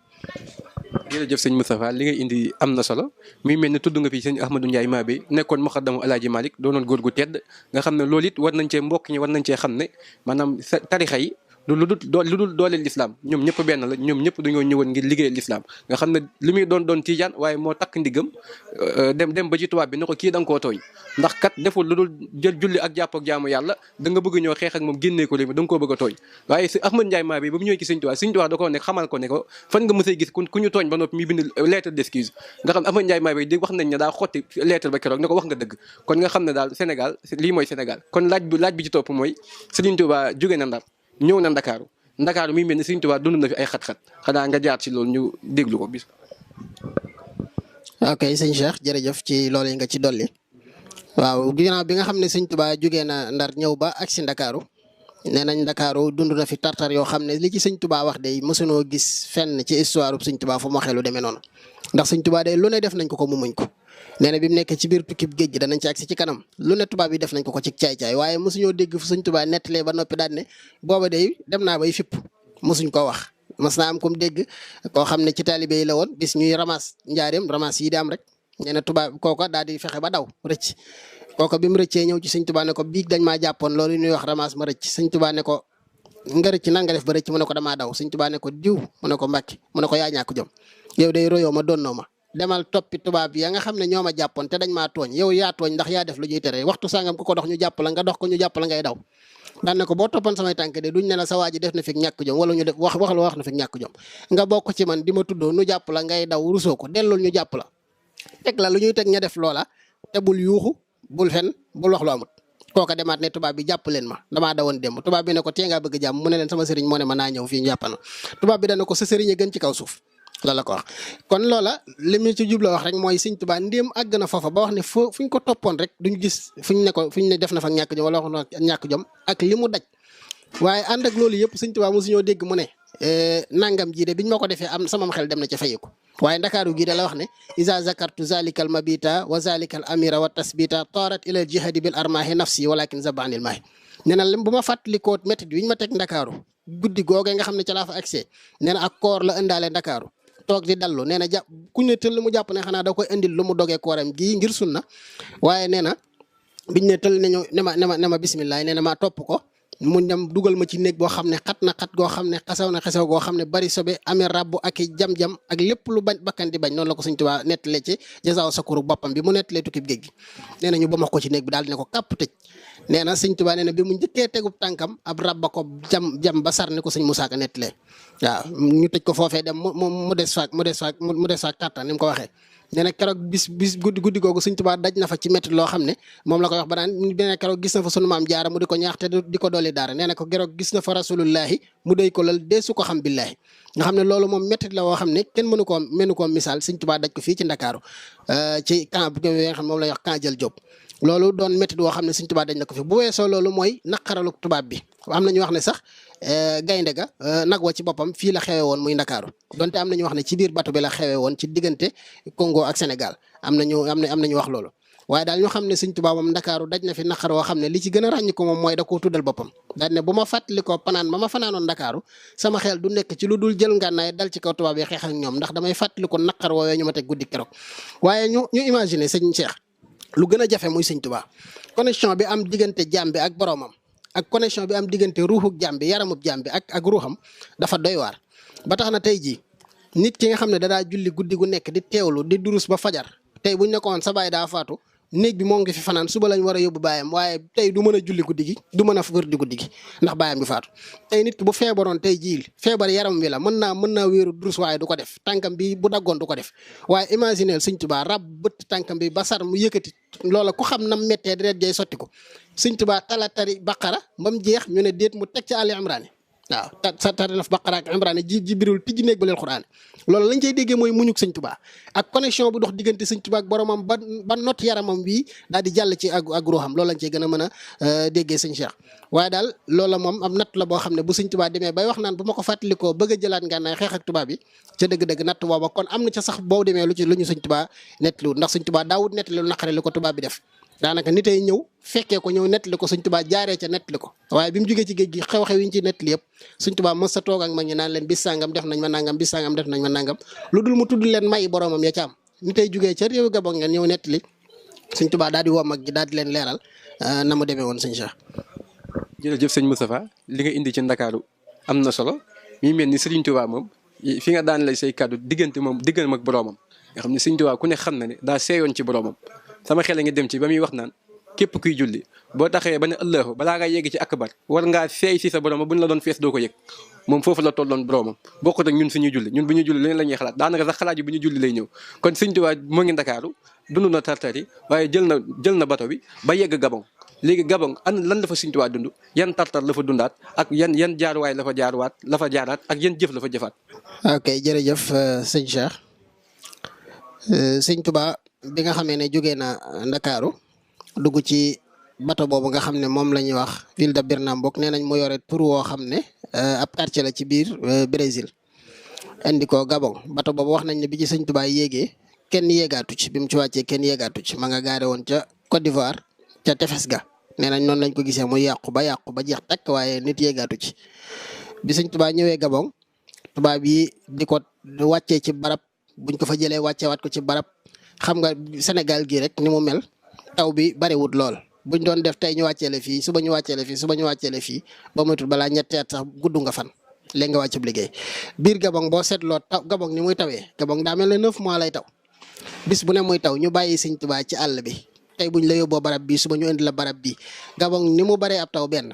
jërëjëf sëñ Moustapha li ngay indi am na solo muy mel ne tudd nga fi sëñ Ahmadou Ndiaye Mabéye nekkoon muxaddamu Alaaji Malick doonoon góor gu tedd nga xam ne loolu it war nañ cee mbokk ñi war nañ cee xam ne maanaam tarixa yi lu dul dooleel lislaam ñoom ñëpp benn la ñoom ñëpp dañoo ñëwoon ngir liggéeyal lislaam nga xam ne li muy doon tiijaan waaye moo takk ndigam dem ba ci tubaab bi ne ko kii da nga koo tooñ ndax kat deful lu dul jël julli ak jàpp ak jaamu yàlla da nga bëgg ñoo xeex ak moom génnee ko léegi da nga koo bëgg a tooñ waaye si Ahmadou Ndiaye Mabéye ba mu ñëwee ci Sëñ Tuubaa da koo nekk xamal ko ne ko fan nga mësee gis ku ñu tooñ ba noppi muy bind lettre d'excuse nga xam Ahmadou Ndiaye Mabéye di wax nañ ne daa xotti lettre ba keroog ne ko wax nga dëgg kon nga xam ne daal Sénégal lii mooy Sénégal kon laaj bi ci topp mooy Sëriñ Tuubaa jóge na Ndar ñëw na Ndakaaru muy mel ni Sëriñ Tuubaa dund na fi ay xat-xat xanaa nga jaar ci loolu ñu déglu ko bis. ok sëñ Cheikh jërëjëf ci loolu yi nga ci dolli waaw ginnaaw bi nga xam ne Sëñ Tuubaa jugee na Ndar ñëw ba agsi Ndakaaru nee nañ Ndakaaru dund na fi tartar yoo xam ne li ci Sëñ Tuubaa wax day mësunoo gis fenn ci histoire Sëñ Tuubaa fu mu waxee lu demee noonu ndax Sëñ Tuubaa day lu ne def nañ ko mu muñ ko. nee na bi mu nekk ci biir tukkib géej gi danañ ci agsi ci kanam lu ne tubaab yi def nañ ko ci caay-caay waaye mosuñoo dégg fu Sëñ Tuubaa nettalee ba noppi daal ne booba day dem naa bay fipp mosuñ ko wax mas naa am comme dégg koo xam ne ci taalibe yi la woon bis ñuy ramas njaareem ramas yi di am rek nee na tubaab kooka daal di fexe ba daw rëcc kooka bi mu rëccee ñëw ci Sëñ Tuubaa ne ko biig dañ maa jàppoon loolu ñuy wax ramas ma rëcc Sëñ Tuubaa ne ko nga rëcc nan nga def ba rëcc mu ne ko damaa daw Sëñ Tuubaa ne ko diw mu ne ko Mbàkke mu ne ko yaa ñàkk jom yow day royoo ma donnoo ma demal toppi tubaab ya nga xam ne ñoo ma jàppoon te dañ maa tooñ yow yaa tooñ ndax yaa def lu ñuy tere waxtu sangam ku ko dox ñu jàpp la nga dox ko ñu jàpp la ngay daw daan ne ko boo toppoon samay tànk de duñ ne la sa waa ji def na fi ñàkk jom wala ñu def wax na fi ñàkk jom nga bokk ci man di ma tuddoo nu jàpp la ngay daw rusoo ko dellul ñu jàpp la teg la lu ñuy teg ña def loola te bul yuuxu bul fen bul wax lu amut kooka demaat ne tubaab bi jàpp leen ma damaa dawoon démb tubaab bi ne ko tee ngaa bëgg jàmm mu ne leen sama sëriñ moo ne ma naa ñëw fii ñu jàppana tubaab bi dana ko sa sëriñ a gën ci kaw suuf loolu la ko wax kon loola li mu ci jubla wax rek mooy Sëñ Tuubaa ndéem àgg na foofa ba wax ne fuñ ko toppoon rek duñu gis fuñ ne def na fa ñàkk jom wala wax na ñàkk jom ak li mu daj waaye ànd ak loolu yëpp Sëñ Tuubaa mosuñoo dégg mu ne nangam jii de biñ ma ko defee am samam xel dem na ca fayeku waaye ndakaaru gii de la wax ne isa zakartu zalikal mabita wa zalikal amira wa tasbita tarat ila jihadi bil armahi nafsi walakin zabanil maahi nee na bu ma fàttalikoo métit yi ñu ma teg ndakaaru guddi googee nga xam ne ca laa fa accès nee na ak koor la indaale ndakaaru toog di dallu nee na jàpp ku ne tëll mu jàpp ne xanaa da koy indil lu mu dogee kooram gii ngir sunna waaye nee na biñ ne tëll nañu ne ma bisimilah nee na maa topp ko mu dem dugal ma ci néeg boo xam ne xat na xat goo xam ne xasaw na xasaw goo xam ne bari sobe amee rabbu ak i jam-jam ak lépp lu bañ bakkan di bañ noonu la ko Sëñ Tuubaa nettalee ci jasaaw sakuru boppam bi mu nettalee tukkib géej gi nee na ñu ba ma ko ci néeg bi daal di ne ko kàpp tëj nee na Sëñ Tuubaa nee na bi mu njëkkee tegub tànkam ab rabba ko jam ba sar ni ko sëñ Musaa Ka nettalee waaw ñu tëj ko foofee dem mu des faak kàttan ni mu ko waxee nee na keroog bis guddi googu Sëñ Tuubaa daj na fa ci métti loo xam ne moom la koy wax ba naan beneen keroog gis na fa sunu maam jaara mu di ko ñaax te di ko dolli daara nee na ko keroog gis na fa rasulullahi mu doy ko lal deesu ko xam billahi nga xam ne loolu moom métti la woo xam ne kenn mënu koo misaal Sëñ Tuubaa daj ko fii ci Ndakaaru ci camp bi nga xam moom lay wax camp Jël Jóob loolu doon métti woo xam ne Sëñ Tuubaa daj na ko fi bu weesoo loolu mooy naqaralu tubaab bi am na ñu wax ne sax gaynde ga nag wa ci boppam fii la xewe woon muy Ndakaaru donte am na ñu wax ne ci biir bato bi la xewe woon ci diggante Congo ak Sénégal am na ñu wax loolu waaye daal ñu xam ne Sëñ Tuubaa moom Ndakaaru daj na fi naqar woo xam ne li ci gën a ràññi ko moom mooy da koo tuddal boppam daal ne bu ma fàttali ko panaan ma fanaanoon Ndakaaru sama xel du nekk ci lu dul jël ngànnaay dal ci kaw tubaab yi xeex ak ñoom ndax damay fàttali ko naqar woowee ñu ma teg guddi keroog waaye ñu imaginer sëñ Cheikh lu gën a jafe muy Sëñ Tuubaa connexion bi am diggante jaam bi ak boroomam ak connexion bi am diggante ruuxuk jaam bi yaramub jaam bi ak ruuxam dafa doy waar ba tax na tey jii nit ki nga xam ne dadaa julli guddi gu nekk di teewlu di durus ba fajar tey buñ nekkoon sa baay daa faatu néeg bi moo ngi fi fanaan suba lañ war a yóbbu baayam waaye tey du mën a julli guddi gi du mën a wër di guddi gi ndax baayam bi faatu tey nit ki bu feebaroon tey jii feebar yaram wi la mën naa wéeru durus waaye du ko def tànkam bi bu daggoon du ko def waaye imagineel Sëñ Tuubaa rab bët tànkam bi ba sar mu yëkkati loola ku xam nam méttee deret jay sotti ko Sëñ Tuubaa tari baqara ba mu jeex ñu ne déet mu teg ci Ali Imran waaw sa tari naf baqara ak Imran Jibril tijji néeg ba leen Quraan loolu lañ cay déggee mooy muñuk Sëñ Tuubaa ak connexion bu dox diggante Sëñ Tuubaa ak boromam ba not yaramam bii daal di jàll ci ak ruuxam loolu lañ cey gën a mën a déggee sëñ Cheikh waaye daal loola moom am natt la boo xam ne bu Sëñ Tuubaa demee bay wax naan bu ma ko fàttalikoo bëgg a jëlaat ngànnaay xeex ak tubaab bi ca dëgg-dëgg natt booba kon am na ca sax boo demee lu ñu Sëñ Tuubaa nettaliwut ndax Sëñ Tuubaa daawut nettali lu naqare li ko tubaab bi def daanaka nit ay ñëw fekkee ko ñëw nettali ko Sëñ Tuubaa jaaree ca nettali ko waaye bi mu jógee ci géej gi xew-xew yi ñu ci nettali yëpp Sëñ Tuubaa mos sa toog ak mag ñi naan leen bis sangam def nañ ma nangam bis sangam def nañ ma nangam lu dul mu tudd leen may boromam ya ca am nit ay jógee ca réewu Gabon ngeen ñëw nettali Sëñ Tuubaa daal di woo mag ji daal di leen leeral na mu demee woon sëñ Cheikh. jërëjëf sëñ Moustapha li nga indi ci Ndakaaru am na solo mi mel ni Sëriñ Tuubaa moom fi nga daan lay say kàddu diggante ak boromam nga xam ne Sëñ Tuubaa ku ne xam na ne daa seeyoon ci boromam sama xel a ngi dem ci ba muy wax naan képp kuy julli boo taxee ba ne allahu balaa nga yegg ci akbar war ngaa feey si sa borom bu ñu la doon fees doo ko yëg moom foofu la tolloon boromam bokkut ak ñun suñuy julli ñun bu ñu julli leneen la ñuy xalaat daanaka sax xalaat yi bu ñu julli lay ñëw kon Sëñ Tuubaa moo ngi Ndakaaru dund na tartari waaye jël na bato bi ba yegg Gabon léegi Gabon lan la fa Sëñ Tuubaa dund yan tartar la fa dundaat ak yan jaaruwaay la fa jaaraat ak yan jëf la fa jëfaat. ok jërëjëf sëñ Cheikh Sëñ Tuubaa bi nga xamee ne jógee na Ndakaaru dugg ci bato boobu nga xam ne moom la ñuy wax ville de Bernambok nee nañ mu yore tur woo xam ne ab quartier la ci biir Brésil indi ko Gabon bato boobu wax nañ ne bi ci Sëñ Tuubaa yéegee kenn yéegaatu ci bi mu ci wàccee kenn yéegaatu ci ma nga gaare woon ca Côte d'Ivoire ca tefes ga nee nañ noonu lañ ko gisee mu yàqu ba jeex takk waaye nit yéegaatu ci bi Sëñ Tuubaa ñëwee Gabon tubaab yi di ko wàccee ci barab buñ ko fa jëlee wàcceewaat ko ci barab xam nga Sénégal gii rek ni mu mel taw bi bariwut lool buñ doon def tey ñu wàcceele fii suba ñu wàcceele fii ba moytul balaa ñetti at sax gudd nga fan léegi nga wàccub liggéey biir Gabon boo seetloo taw Gabon ni muy tawee Gabon daa mel ne 9 mois lay taw bis bu ne muy taw ñu bàyyi Sëñ Tuubaa ci àll bi tey buñ la yóbboo barab bii suba ñu indi la barab bii Gabon ni mu baree ab taw benn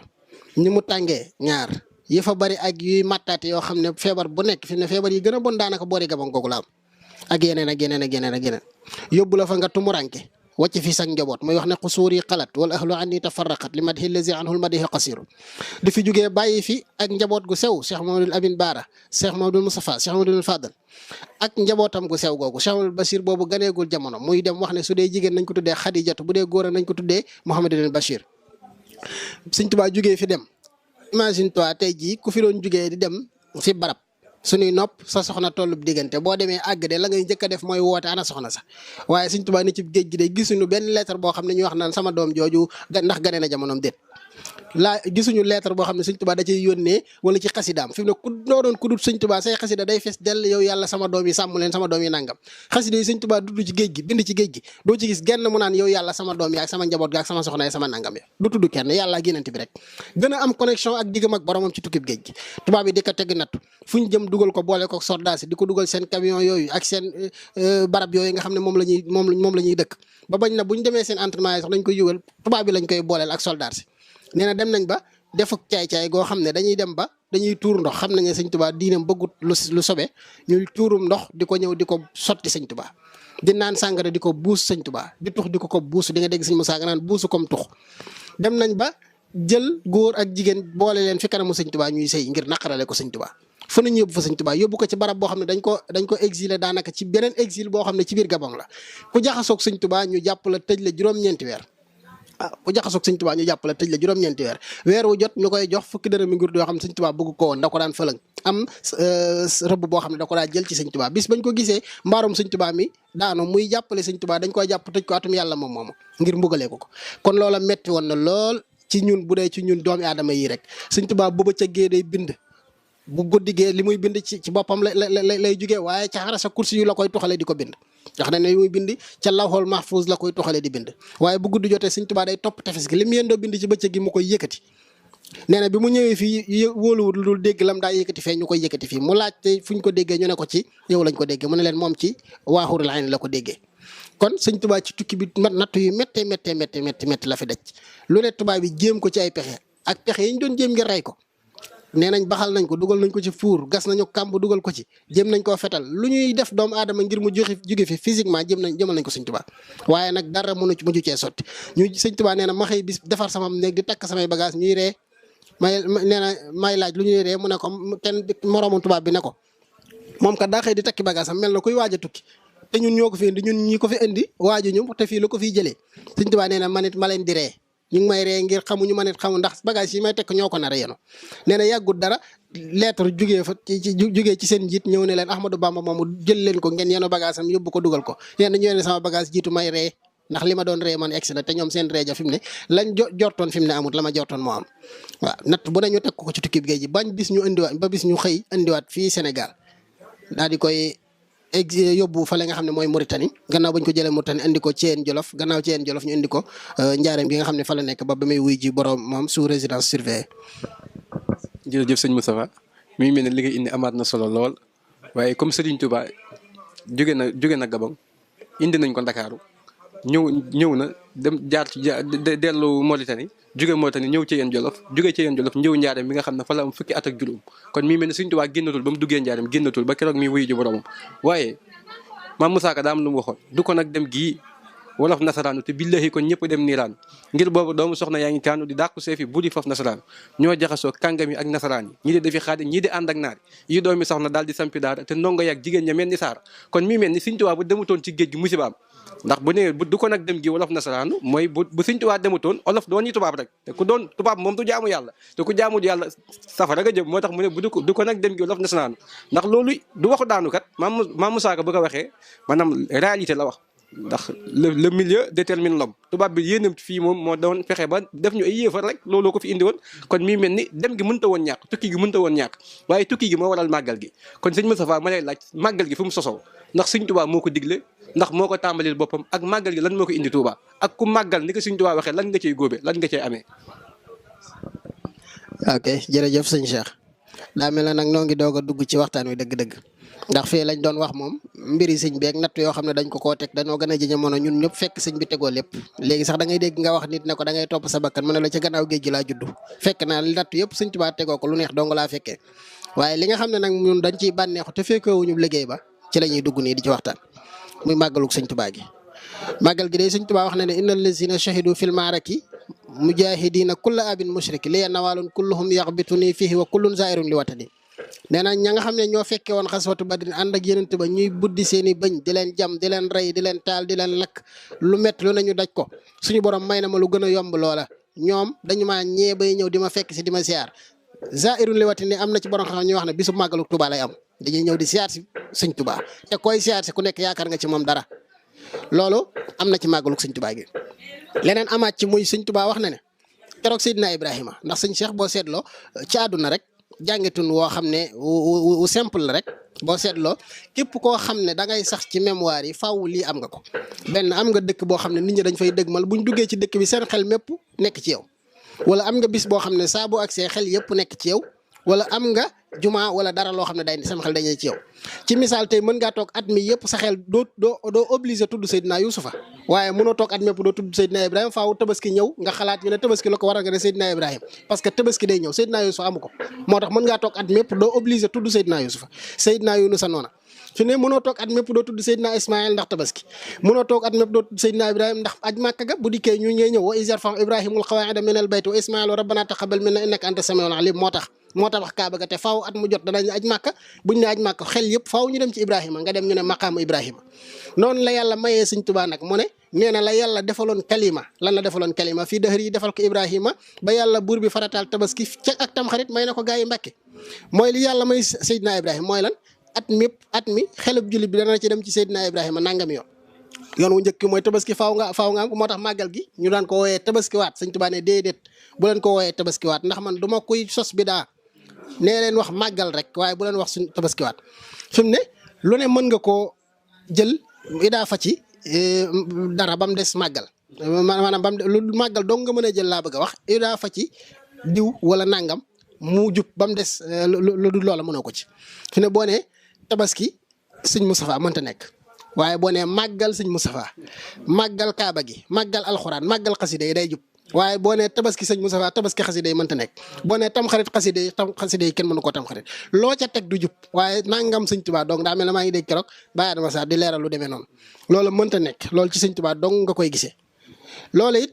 ni mu tàngee ñaar yi fa bari ak yuy mattaate yoo xam ne feebar bu nekk fi ne feebar yi gën a bon daanaka boori Gabon googu la am ak yeneen yóbbu la fa nga tumuranke wàcc fi sax njaboot muy wax ne xusuuri xalat wala ahlu anni tafarraqat li madhi lazi anhul madihi qasiru di fi jugee bàyyi fi ak njaboot gu sew Cheikh Mamadou Amin Baara Cheikh Mamadou Moustapha Cheikh Mamadou Fadal ak njabootam gu sew googu Cheikh Mamadou Bachir boobu ganeegul jamono muy dem wax ne su dee jigéen nañ ko tuddee Xadijatu bu dee góor nañ ko tuddee Mouhamadul Bachir Sëñ Tuubaa jugee fi dem imagine toi tey jii ku fi doon jugee di dem fi barab suñuy nopp sa soxna tollub diggante boo demee àgg de la ngay njëkk a def mooy woote ana soxna sax waaye Sëñ Tuubaa ni ci géej gi de gisuñu benn lettre boo xam ne ñu wax naan sama doom jooju ndax gane na jamonoom déet gisuñu lettre boo xam ne Sëñ Tuubaa da ciy yónnee wala ci xasidaam fi mu ne ku doon ku dut Sëñ Tuubaa say xasida day fees dell yow yàlla sama doom yi sàmm leen sama doom yi nangam xasida yi Sëñ Tuubaa dudd ci géej gi bind ci géej gi doo ci gis genn mu naan yow yàlla sama doom yi ak sama njaboot gi ak sama soxna yi sama nangam ya du tudd kenn yàlla génnante bi rek gën a am connexion ak diggam ak boromam ci tukkib géej gi tubaab yi di ko tegg nattu fu ñu jëm dugal ko boole ko soldat di ko dugal seen camion yooyu ak seen barab yooyu nga xam ne moom la ñuy dëkk ba bañ na bu ñu demee seen entraînement yi sax lañ koy yóbal tubaab bi lañ koy booleel ak soldat si nee na dem nañ ba defuk caay-caay goo xam ne dañuy dem ba dañuy tuur ndox xam nañ ne Sëñ Tuubaa diinam bëggut lu sobe ñuy tuurum ndox di ko ñëw di ko sotti Sëñ Tuubaa di naan sàngara di ko buus Sëñ Tuubaa di tux di ko buus di nga dégg Sëñ Musaa nga naan buusu comme tux dem nañ ba jël góor ak jigéen boole leen fi kanamu Sëñ Tuubaa ñuy sëy ngir naqarale ko Sëñ Tuubaa fa nañu yóbbu fa Sëñ Tuubaa yóbbu ko ci barab boo xam ne dañ ko exilé daanaka ci beneen exil boo xam ne ci biir Gabon la ku jaxasoog Sëñ Tuubaa ñu jàpp la tëj la juróom-ñeenti weer ku jaxasoog Sëñ Tuubaa ñu jàpp la tëj la juróom-ñeenti weer wu jot ñu koy jox fukki dërëmi nguur yoo xam ne Sëñ Tuubaa bëgg ko woon da ko daan fëlëng am rëbb boo xam ne da ko daa jël ci Sëñ Tuubaa bis bañ ko gisee mbaarum Sëñ Tuubaa mi daanu muy jàppale Sëñ Tuubaa dañ koy jàpp tëj ko atum yàlla moom moomu ngir mbugalee ko kon loola metti woon na lool ci ñun bu dee ci ñun doomi aadama yi rek Sëñ Tuubaa bu bëccëgee day bind bu guddigee li muy bind ci boppam lay jugee waaye ca xara sa kursi yu la koy tuxalee di ko bind wax na ne li muy bind ca lawhul mahfuz la koy tuxalee di bind waaye bu guddi jotee Sëñ Tuubaa day topp tefes gi li mu yendoo bind ci bëccëg gi mu koy yëkkati nee na bi mu ñëwee fii wóoluwul lu dul dégg lam daa yëkkati fee ñu koy yëkkati fii mu laajte fu ñu ko déggee ñu ne ko ci yow lañ ko déggee mu ne leen moom ci waaxurul ayn la ko déggee kon Sëñ Tuubaa ci tukki bi natt yu méttee métti la fi daj lu ne tubaab bi jéem ko ci ay pexe ak pexe yi ñu doon jéem ngir rey ko nee nañ baxal nañ ko dugal nañ ko ci fuur gas nañu kàmb dugal ko ci jéem nañ koo fetal lu ñuy def doomu aadama ngir mu jóge fi physiquement jëmal nañ ko Sëñ Tuubaa waaye nag dara mujj cee sotti Sëñ Tuubaa nee na ma xëy bis defar sama néeg di takk samay bagage ñuy ree may laaj lu ñuy ree mu ne ko kenn moroomu tubaab bi ne ko moom kat daa xëy di takki bagage am mel na kuy waaj a tukki te ñun ñoo ko fi indi ñun ñi ko fi indi waaju ñu te fii la ko fiy jëlee Sëñ Tuubaa nee na man it ma leen di ree ñu ngi may ree ngir xamuñu ma nit xamu ndax bagage yi may tekk ñoo ko nar a yenu nee na yàggut dara lettre jugee ci seen njiit ñëw ne leen Ahmadou Bamba moomu jël leen ko ngeen yenu bagage am yóbbu ko dugal ko yéen ñu ne sama bagage jiitu may ree ndax li ma doon ree man egsi na te ñoom seen ree ja fi mu ne lañ jortoon fi mu ne amut la ma jortoon moo am waaw natt bu ne ñu teg ko ci tukkib géej gi bañ bis ñu indiwaat ba bis ñu xëy indiwaat fii Sénégal daal di koy yóbbu fa la nga xam ne mooy Mauritanie gannaaw bañ ko jëlee Mauritanie indi ko Thiène Jolof gannaaw Thiène Jolof ñu indi ko Njaareem gi nga xam ne fa la nekk ba muy wuy ji borom moom sous résidence surveillée. jërëjëf sëñ Moustapha mi ngi mel ne li nga indi amaat na solo lool waaye comme Serigne Touba jóge na Gabon indi nañ ko Ndakaaru ñëw na dem jaar ci dellu Mauritanie jóge Mauritanie ñëw Thiène Jolof jóge Thiène Jolof ñëw Njaareem bi nga xam ne fa la am fukki at ak juróom kon mi mel ne Sëñ Tuubaa génnatul ba mu duggee Njaareem génnatul ba keroog mi wuyu ji boromam waaye Maam Moussa Ka daa am lu mu waxoon du ko nag dem gii wolof nasaraanu te billahi kon ñëpp dem niiraan ngir boobu doomu soxna yaa ngi kaanu di dàqu seefi bu di foofu nasaraan ñoo jaxasoo kàngam yi ak nasaraan yi ñii di defi xaadi ñii di ànd ak naar yi doomi soxna daal di sampi daara te ndongo yaak jigéen ña mel ni saar kon mi mel ni Sëñ Tuubaa bu demutoon ci géej gi musibaam ndax bu ne du ko nag dem gi wolof nasaraanu mooy bu Sëñ Tuubaa demutoon olof doon yi tubaab rek te ku doon tubaab moom du jaamu yàlla te ku jaamul yàlla safara nga jëm moo tax mu ne du ko nag dem gi wolof nasaraanu ndax loolu du waxu daanu kat Maam Moussa Ka bu ko waxee maanaam réalité la wax ndax le milieu détermine l'homme tubaab bi yéenam fii moom moo doon fexe ba def ñu ay yéefar rek looloo ko fi indi woon kon mii mel ni dem gi mënta woon ñàkk tukki gi mënta woon ñàkk waaye tukki gi moo waral màggal gi kon sëñ Moustapha ma lay laaj màggal gi fu mu sosoo ndax Sëñ Tuubaa moo ko digle ndax moo ko tàmbalil boppam ak màggal gi lan moo ko indi Tuubaa ak ku màggal ni ko Sëñ Tuubaa waxee lan nga cey góobe lan nga cey amee. ok jërëjëf sëñ Cheikh daa mel ne nag noo ngi doog a dugg ci waxtaan wi dëgg-dëgg ndax fii lañ doon wax moom mbiri sëñ bi ak natt yoo xam ne dañ ko koo teg dañoo gën a ji jamono ñun ñëpp fekk sëñ bi tegoo lépp léegi sax da ngay dégg nga wax nit ne ko da ngay topp sa bakkan mu ne la ca gannaaw géej gi laa juddu fekk naa natt yëpp Sëñ Tuubaa tegoo ko lu neex dong laa fekkee waaye li nga xam ne nag ñun dañ ciy bànneexu te fekkoowuñu liggéey ba ci la ñuy dugg nii di ci waxtaan muy màggalug Sëñ Tuubaa gi màggal gi day Sëñ Tuubaa wax na ne innal lazina shahidu fil maaraki mujahidina kulla abin mushriki liya nawalun kulluhum yaxbituni fihi wa kullun zairun li watani nee na ña nga xam ne ñoo fekke woon xaswatu badrin ànd ak yenent ba ñuy buddi seen i bëñ di leen jam di leen rey di leen taal di leen lakk lu métti lu nañu daj ko suñu borom may na ma lu gën a yomb loola ñoom dañu maa ñee bay ñëw di ma fekk si di ma siyaar zairun li watani am na ci borom xam ñuy wax ne bisu màggalu Tuubaa lay am dañuy ñëw di siyaar si Sëñ Tuubaa te koy siyaar si ku nekk yaakaar nga ci moom dara loolu am na ci màggalu Sëñ Tuubaa gi leneen amaat ci muy Sëñ Tuubaa wax na ne keroog Seydina Ibrahima ndax sëñ Cheikh boo seetloo ci àdduna rek jàngatun woo xam ne wu simple la rek boo seetloo képp koo xam ne da ngay sax ci mémoire yi faaw lii am nga ko benn am nga dëkk boo xam ne nit ñi dañ fay dëgmal buñ duggee ci dëkk bi seen xel mépp nekk ci yow wala am nga bis boo xam ne saa boo agsee xel yëpp nekk ci yow wala am nga juma wala dara loo xam ne day sama xel dañuy ci yow ci misaal tey mën ngaa toog at mi yëpp sa xel doo obligé tudd Seydina Yuusufa waaye mënoo toog at mépp doo tudd Seydina Ibrahima faaw tabaski ñëw nga xalaat ñu ne tabaski la ko waral nga ne Seydina Ibrahima parce que tabaski day ñëw Seydina Yuusufa amu ko moo tax mën ngaa toog at mépp doo obligé tudd Seydina Yuusufa Seydina Yunusa noona su ne mënoo toog at mépp doo tudd Seydina Ismaïl ndax tabaski mënoo toog at mépp doo tudd Seydina Ibrahima ndax aj Màkka ga bu dikkee ñu ñëw wa iz yarfa'u Ibrahimul qawaa'ida minal bayti wa Ismaïlu rabbana taqabbal minna innaka anta samiul alim moo tax wax Kaaba ga te faaw at mu jot danañ aj Màkka buñ ne aj Màkka xel yëpp faaw ñu dem ci Ibrahima nga dem ñu ne maqaamu Ibrahima noonu la yàlla mayee Sëñ Tuubaa nag mu ne nee na la yàlla defaloon kalima lan la defaloon kalima fii dëxër yi defal ko Ibrahima ba yàlla buur bi farataal tabaski ca ak tamxarit may na ko gaa yi Mbàkke mooy li yàlla may Seydina Ibrahima mooy lan at mi xelub jullit bi dana ci dem ci Seydina Ibrahima nangami yoon wu njëkk mooy tabaski faaw nga am ko moo tax màggal gi ñu daan ko wooyee tabaski waat Sëñ Tuubaa ne déedéet bu leen ko wooyee tabaski waat ndax man du ma kuy sos bi daa nee leen wax màggal rek waaye bu leen wax suñ tabaski waat fi mu ne lu ne mën nga koo jël idaa fa ci dara ba mu des màggal maanaam ba mu lu màggal dong nga mën a jël laa bëgg a wax idaa fa ci diw wala nangam mu jub ba mu des lu dul loola mënoo ko ci fi ne boo nee tabaski Sëñ Moustapha mënta nekk waaye boo nee màggal Sëñ Moustapha màggal Kaaba gi màggal alxuraan màggal xasida yi day jub waaye boo nee tabaski Sëñ Moustapha tabaski xasida yi mënta nekk boo nee tamxarit xasida yi kenn mënu koo tamxarit loo ca teg du jub waaye nangam Sëñ Tuubaa donc daa mel ne maa ngi dégg keroog Baye Adama Sarr di leeral lu demee noonu loolu mënta nekk loolu ci Sëñ Tuubaa dong nga koy gisee loolu it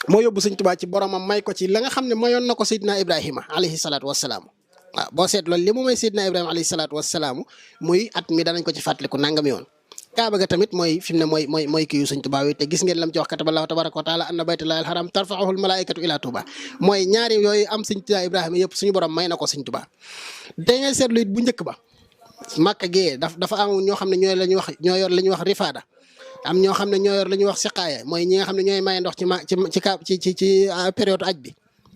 moo yóbbu Sëñ Tuubaa ci boromam may ko ci la nga xam ne mayoon na ko Seydina Ibrahima alayhi salaatu wassalaam waaw boo seet loolu li mu may Seydina Ibrahima alayhi salaatu wassalaam muy at mi danañ ko ci fàttaliku nangam yoon Kaaba ga tamit mooy fi mu ne mooy kii yu Sëñ Tuubaa te gis ngeen lam ci wax kataballahu tabaraka wa taala anna baytullahi alharam tarfa'uhu almalaikatu ila Tuuba mooy ñaari yooyu am Sëñ Ibrahima yëpp suñu borom may na ko Sëñ Tuubaa da ngay seetlu it bu njëkk ba Màkka gee dafa am ñoo xam ne ñoo yor la ñuy wax rifaada am ñoo xam ne ñoo yor la ñuy wax siqaaya mooy ñi nga xam ne ñooy maye ndox ci période aj bi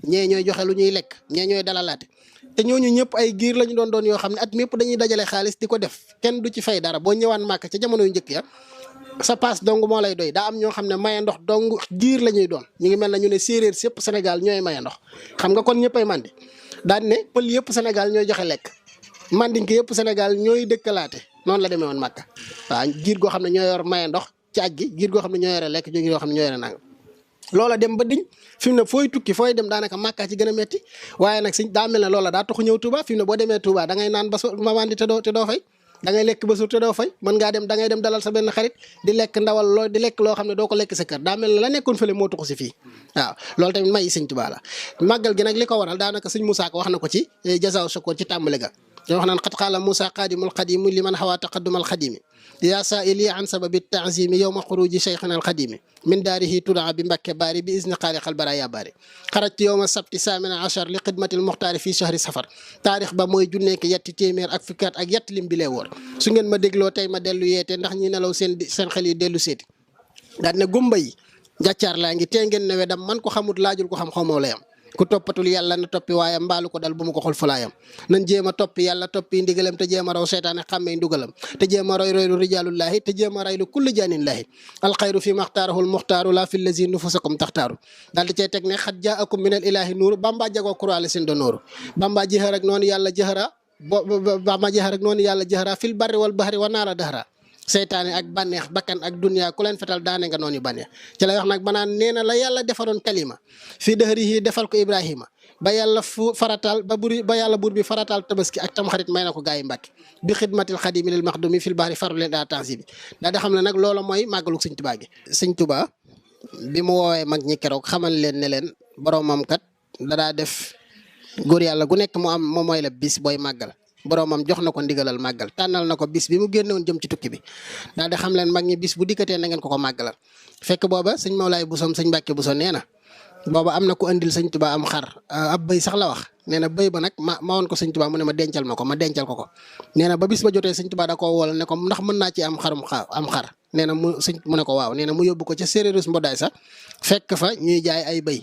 ñee ñooy joxe lu ñuy lekk ñee ñooy dalalaate te ñooñu ñëpp ay giir lañu doon yoo xam ne at mépp dañuy dajale xaalis di ko def kenn du ci fay dara boo ñëwaan Màkka ca jamono yu njëkk ya sa paas dong moo lay doy daa am ñoo xam ne maye ndox dong giir la ñuy doon ñu ngi mel na ñu ne séeréer si yëpp Sénégal ñooy maye ndox xam nga kon ñëppay mandi daan ne pël yëpp Sénégal ñooy joxe lekk mandinke yëpp Sénégal ñooy dëkkalaate noonu la demee woon Màkka waaw giir goo xam ne ñoo yor maye ndox ci aj gi giir goo xam ne ñoo yore lekk giir goo xam ne ñoo yore nangam loola dem ba diñ fi mu ne fooy tukki fooy dem daanaka Màkka ci gën a metti waaye nag daa mel ne loola daa taxu ñëw Touba fi mu ne boo demee Touba da ngay naan ba mandi te doo fay da ngay lekk ba suur te doo fay mën ngaa dem da ngay dem dalal sa benn xarit di lekk ndawal di lekk loo xam ne doo ko lekk sa kër daa mel ne la nekkoon fële moo tuxu si fii waaw loolu tamit may Sëñ Touba la màggal gi nag li ko waral daanaka Sëñ Moussa ko wax na ko ci Jazaaw Shakoor ci tàmbali ga ñoo wax naan xat xaala Moussa qaadimul xadimu liman xawaa taqaddumal xadimi yaa saa'ili an sababi ta'zimi yawma xuruji cheikhina al xadimi min daarihi tudaa bi Mbàkke baari bi izni xaaliqal baraaya baari xarajtu yawma sabti saamina achar li xidmatil muxtaari fii chahri safar taarix ba mooy junneeki yetti téeméer ak fukki at ak yett lim bi lee woor su ngeen ma dégloo tey ma dellu yeete ndax ñi nelaw seen xel yi dellu seeti daal ne gumba yi njàccaar laa ngi tee ngeen ne wedam man ko xamut laajul ko xam xawmoo layam ku toppatul yàlla na toppi waaye mbaalu ko dal bu mu ko xol fulaayam nañ jéem a toppi yàlla toppi ndigalam te jéem a raw seytaane xàmmee ndugalam te jéem a roy roylu rijaalullahi te jéem a raylu kulli jaanillahi alxayru fi maxtaarahul muxtaaru la fi lazi nufusakum taxtaaru daal di cay teg ne xat jaakum minal ilahi nuuru bamba jagoo kuraale seen do nooru bamba jëxër ak noonu yàlla jëxëra bamba jëxër ak noonu yàlla jëxëra fil barri wal bahri wa naara dahra seytaane ak bànneex bakkan ak dunya ku leen fetal daane nga noonu bànneex ci lay wax nag banaan nee na la yàlla defaroon kalima fii dëhëri yi defal ko Ibrahima ba yàlla farataal ba yàlla buur bi farataal tabaski ak tamxarit may na ko gaa yi Mbàkke bi xidmatil xadimi lil maxdumi fil bahri faru leen daa tansi bi daa di xam ne nag loola mooy màggalu sëñ Tuubaa gi. sëñ Tuubaa bi mu woowee mag ñi keroog xamal leen ne leen boromam kat dadaa def góor yàlla gu nekk mu am moom mooy la bis booy màggal boromam jox na ko ndigalal màggal tànnal na ko bis bi mu génnewoon jëm ci tukki bi daal di xam leen mag ñi bis bu dikkatee na ngeen ko màggalal fekk booba sëñ Mawlaay Busoom sëñ Mbàkke Buso nee na booba am na ku andil sëñ Tuubaa am xar ab bëy sax la wax nee na bëy ba nag ma woon ko sëñ Tuubaa mu ne ma dencal ma ko ma dencal ko nee na ba bis ba jotee sëñ Tuubaa da koo wool ne ko ndax mën naa ci am xar nee na mu ne ko waaw nee na mu yóbbu ko ca séeréerus mbodaay sax fekk fa ñuy jaay ay bëy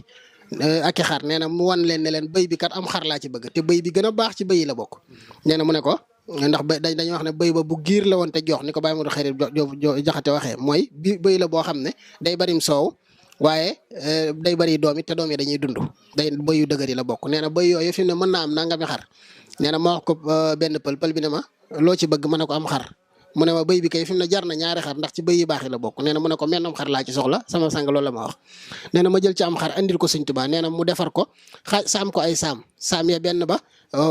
ak i xar nee na mu wan leen ne leen bëy bi kat am xar laa ci bëgg te bëy bi gën a baax ci bëy yi la bokk nee na mu ne ko ndax dañuy wax ne bëy ba bu giir la woon te jox ni ko Baye Modou Xarit jaxate waxee mooy bi bëy la boo xam ne day barim soow waaye day bari doom it te doom yi dañuy dund day bëy yu dëgër yi la bokk nee na bëy yooyu fi mu ne mën naa am nangami xar nee na ma wax ko benn pël bi ne ma loo ci bëgg mën na ko am xar mu ne ma bëy bi kay fi mu ne jar na ñaari xar ndax ci bëy yi baax yi la bokk nee na mu ne ko mennam xar laa ci soxla sama sang loolu la ma wax nee na ma jël ci am xar andil ko sëñ Tuubaa nee na mu defar ko saam ko ay saam ya benn ba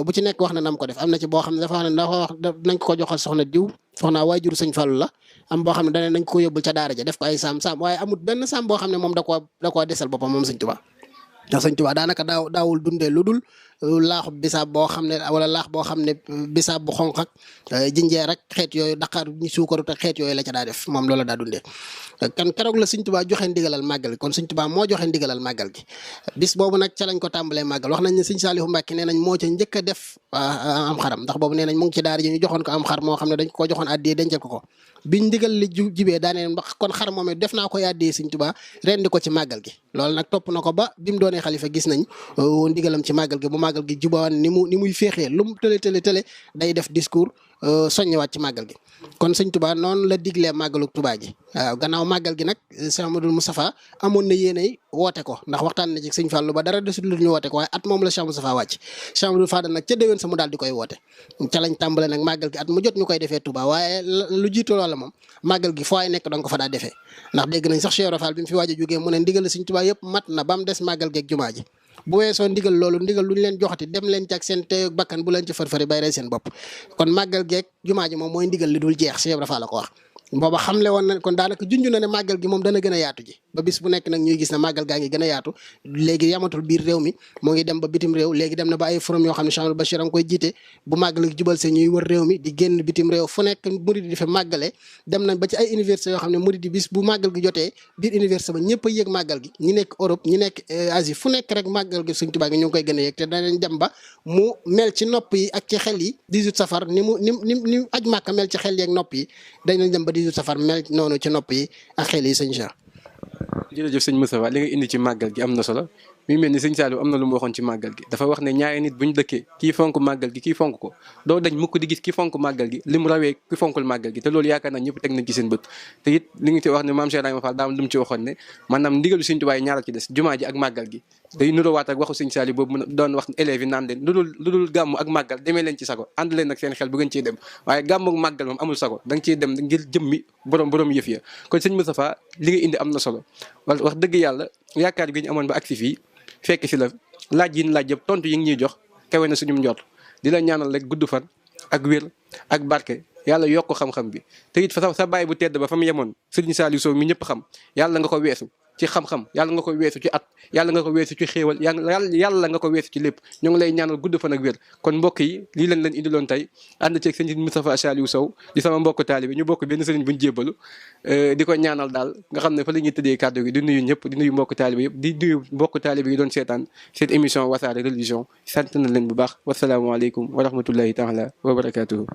bu ci nekk wax na nam ko def am na ci boo xam ne dafa wax ne dafa wax nañ ko joxal soxna diw soxna waajur sëñ Fallu la am boo xam ne dane nañ ko yóbbul ca daara ja def ko ay saam waaye amul benn saam boo xam ne moom da koo desal boppam moom sëñ Tuubaa ndax sëñ Tuubaa daanaka daawul dundee lu dul laaxu bisaab boo xam ne wala laax boo xam ne bisaab bu xonq ak jinjeer ak xeet yooyu daqaar ñu suukaru te xeet yooyu la ca daa def moom loola daa dundee kan keroog la sëñ Tuubaa joxe ndigalal màggal gi kon sëñ Tuubaa moo joxe ndigalal màggal gi bis boobu nag ca lañ ko tàmbalee màggal wax nañ ne sëñ Saalihu Mbàkke nee nañ moo ca njëkk a def am xaram ndax boobu nee nañ mu ngi ci daara ji ñu joxoon ko am xar moo xam ne dañ ko joxoon addiyee dencal ko biñ ndigal li jibee daanee ndax kon xar moom def naa ko addiyee sëñ Tuubaa rendi ko ci màggal gi loolu nag topp na ko ba bi mu doonee xalifa gis nañ ndigalam ci màggal gi bu màggal gi jubawaan ni muy féexee lu mu tële day def discours soññewaat ci màggal gi kon sëñ Tuubaa noonu la diglee màggalu Tuubaa gi waaw gannaaw màggal gi nag Cheikh Amadou Moustapha amoon na yéenay woote ko ndax waxtaan na ci sëñ Fallu ba dara desul lu ñu woote ko waaye at moom la Cheikh Moustapha wàcc Cheikh Amadou Fadal nag ca déwén sa mu daal di koy woote ca lañ tàmbale nag màggal gi at mu jot ñu koy defee Tuubaa waaye lu jiitu loola moom màggal gi foo ay nekk danga ko fa daa defee ndax dégg nañ sax Cheikh Rafal bi mu fi waaj a jógee mu ne ndigal sëñ Tuubaa yëpp mat na ba mu des màggal gi ak jumaa ji bu weesoo ndigal loolu ndigal lu ñu leen joxati dem leen ci ak seen teeyu bakkan bu leen ci farfari bay rey seen bopp kon màggal geeg jumaa ji moom mooy ndigal li dul jeex Cheikh Ibra Fall la ko wax booba xamle woon na kon daanaka junj na ne màggal gi moom dana gën a yaatu ji ba bis bu nekk nag ñuy gis ne màggal gaa ngi gën a yaatu léegi yamatul biir réew mi moo ngi dem ba bitim réew léegi dem na ba ay forum yoo xam ne Cheikh Amadou Bachir a ngi koy jiite bu màggal gi jubal see ñuy wër réew mi di génn bitim réew fu nekk murid di fa màggale dem na ba ci ay université yoo xam ne murid di bis bu màggal gi jotee biir université ba ñëpp a yëg màggal gi ñi nekk Europe ñi nekk Asie fu nekk rek màggal gi Sëñ Tuubaa gi ñu ngi koy gën a yëg te danañ dem ba mu mel ci nopp yi ak ci xel yi 18 safar ni aj Màkka mel ci xel yi ak nopp yi dañu dem ba 18 safar mel noonu ci nopp yi ak xel yi sëñ Cheikh. jërëjëf sëñ Moustapha li nga indi ci màggal gi am na solo mi mel ni sëñ Saliou am na lu mu waxoon ci màggal gi dafa wax ne ñaari nit bu ñu dëkkee kii fonk màggal gi kii fonk ko doo dañ mukk di gis ki fonk màggal gi li mu rawee ki fonkul màggal gi te loolu yaakaar naa ñëpp teg nañ ci seen bët te it li nga ci wax ne maam Cheikh Ibrahima Fall daa am lu mu ci waxoon ne maanaam ndigalu sëñ Tuubaa ñaaral ci des jumaa ji ak màggal gi day nuróowaat ak waxu sëñ Saliou boobu mu doon wax élèves yi naan leen lu dul gàmm ak màggal demee leen ci sago ànd leen ak seen xel bu ngeen ciy dem waaye gàmm ak màggal moom amul sago da nga ciy dem ngir jëmmi borom yëf ya kon sëñ Moustapha li nga indi am na solo wax dëgg yàlla yaakaar gi ñu amoon ba agsi fii fekk si la laaj yi ñu laaj yëpp tontu yi ngi ñuy jox kawe na suñu njort di la ñaanal rek gudd fan ak wér ak barke yàlla yokk xam-xam bi te it fa sa bàyyi bu tedd ba fa mu yemoon Sëriñ Saliou Sow mi ñëpp xam yàlla nga ko weesu ci xam-xam yàlla nga ko weesu ci at yàlla nga ko weesu ci xéewal yàlla nga ko weesu ci lépp ñu ngi lay ñaanal gudd fan ak wér kon mbokk yi lii leen leen indiloon tey ànd ceeg sëñ Moustapha Saliou Sow di sama mbokk taalibe ñu bokk benn sëriñ buñ jébbalu di ko ñaanal daal nga xam ne fa la ñuy tëddee kàddu gi di nuyu ñëpp di nuyu mbokk taalibe yëpp di nuyu mbokk taalibe yi doon seetaan cette émission Wassare Religion sant na leen bu baax wasalaamaaleykum wa rahmatullahi taala wa barakatuhu